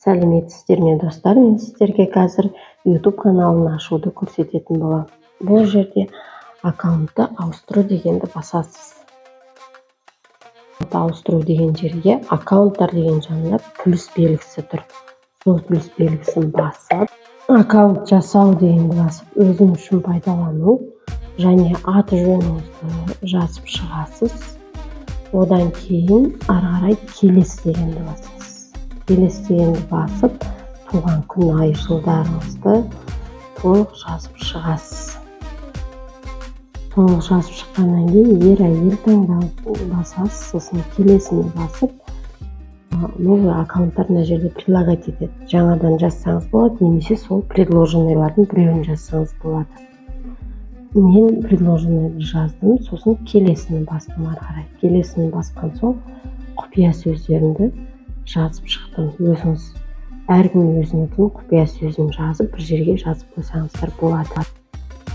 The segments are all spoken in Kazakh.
Сәлеметсіздер ме, достар! Мен сіздерге қазір YouTube каналын ашуды көрсететін боламын. Бұл жерде «Аккаунтты ауыстыру» дегенді басасыз. «Ауыстыру» деген жерге «Аккаунттар» деген жанында плюс белгісі тұр. Сол плюс белгісін басып, «Аккаунт жасау» дегенді басып, «Өзім үшін пайдалану» және аты жөніңізді жазып шығасыз. Одан кейін ары қарай «Келесі» дегенді басасыз. «Келесі» дегенді басып, туған күн, ай, жылдарыңызды толық жазып шығасыз. Толық жазып шыққаннан кейін ер, әйел таңдау басасыз. Сосын келесіні басып, новый аккаунттар мына жерде предлагать етеді. Жаңадан жазсаңыз болады немесе сол предложенный лардың біреуін жазсаңыз болады. Мен предложенный ды жаздым, сосын келесіні бастым. Ары қарай келесіні басқан соң құпия сөздерімді жазып шықтым. Өзіңіз, әркім өзінікін құпия сөзін жазып, бір жерге жазып қойсаңыздар болады.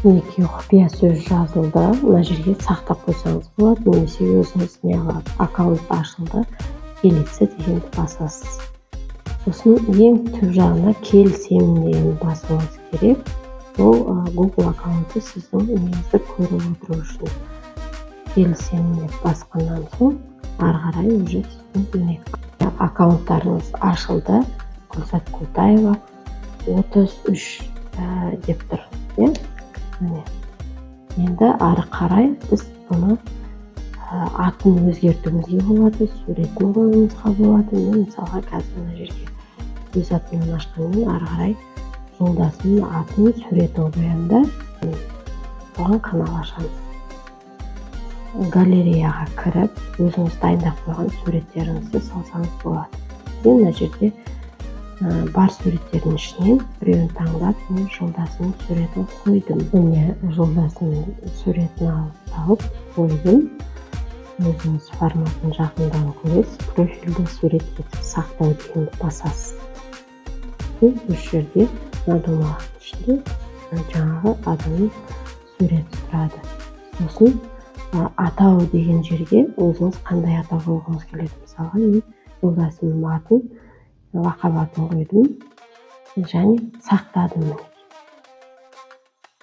Мінекей, құпия сөз жазылды. Мына жерге сақтап қойсаңыз болады немесе өзіңіз не қылады. Аккаунт ашылды, «Келесі» дегенді басасыз. Сосын ең түп жағына «Келісемін» дегенді басуыңыз керек. Ол Google аккаунты сіздің неңізді көріп отыру үшін. «Келісемін» деп басқаннан соң ары қарай уже сіздің міне аккаунттарыңыз ашылды. Гүлзат Култаева 33 деп тұр, иә. Міне, енді ары қарай біз бұны атын өзгертуімізге болады, суретін қоюымызға болады. Мен, мысалға, қазір мына жерге өз атымнан ашқаннан ары қарай жолдасымның атын, суретін қоямын да, оған канал ашамын. Галереяға кіріп, өзіңіз дайындап қойған суреттеріңізді салсаңыз болады. Мен мына жерде бар суреттердің ішінен біреуін таңдап, мен жолдасымның суретін қойдым. Міне, жолдасымның суретін алып, тауып қойдым. Өзіңіз форматын жақындан көресіз. «Профильді сурет етіп сақтау» дегенді басасыз. Осы жерде мына домалақтың ішінде жаңағы адамның суреті тұрады. Сосын «Атау» деген жерге өзіңіз қандай атау қойғыңыз келеді. Мысалға, мен жолдасымның атын, лақап атын қойдым және сақтадым. Мінекей,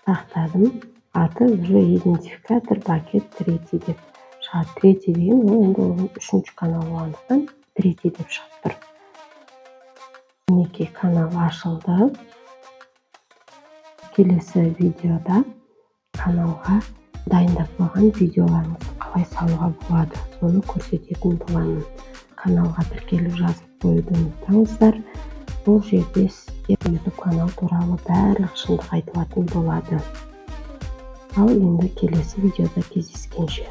сақтадым. Аты уже «Идентификатор пакет третий» деп шығады. Третий деген ол енді ол үшінші канал болғандықтан, третий деп шығып тұр. Мінекей, канал ашылды. Келесі видеода каналға дайындап қойған видеоларыңызды қалай салуға болады, соны көрсететін боламын. Каналға тіркеліп, жазып қоюды ұмытпаңыздар. Бұл жерде сізге YouTube канал туралы барлық шындық айтылатын болады. Ал енді келесі видеода кездескенше!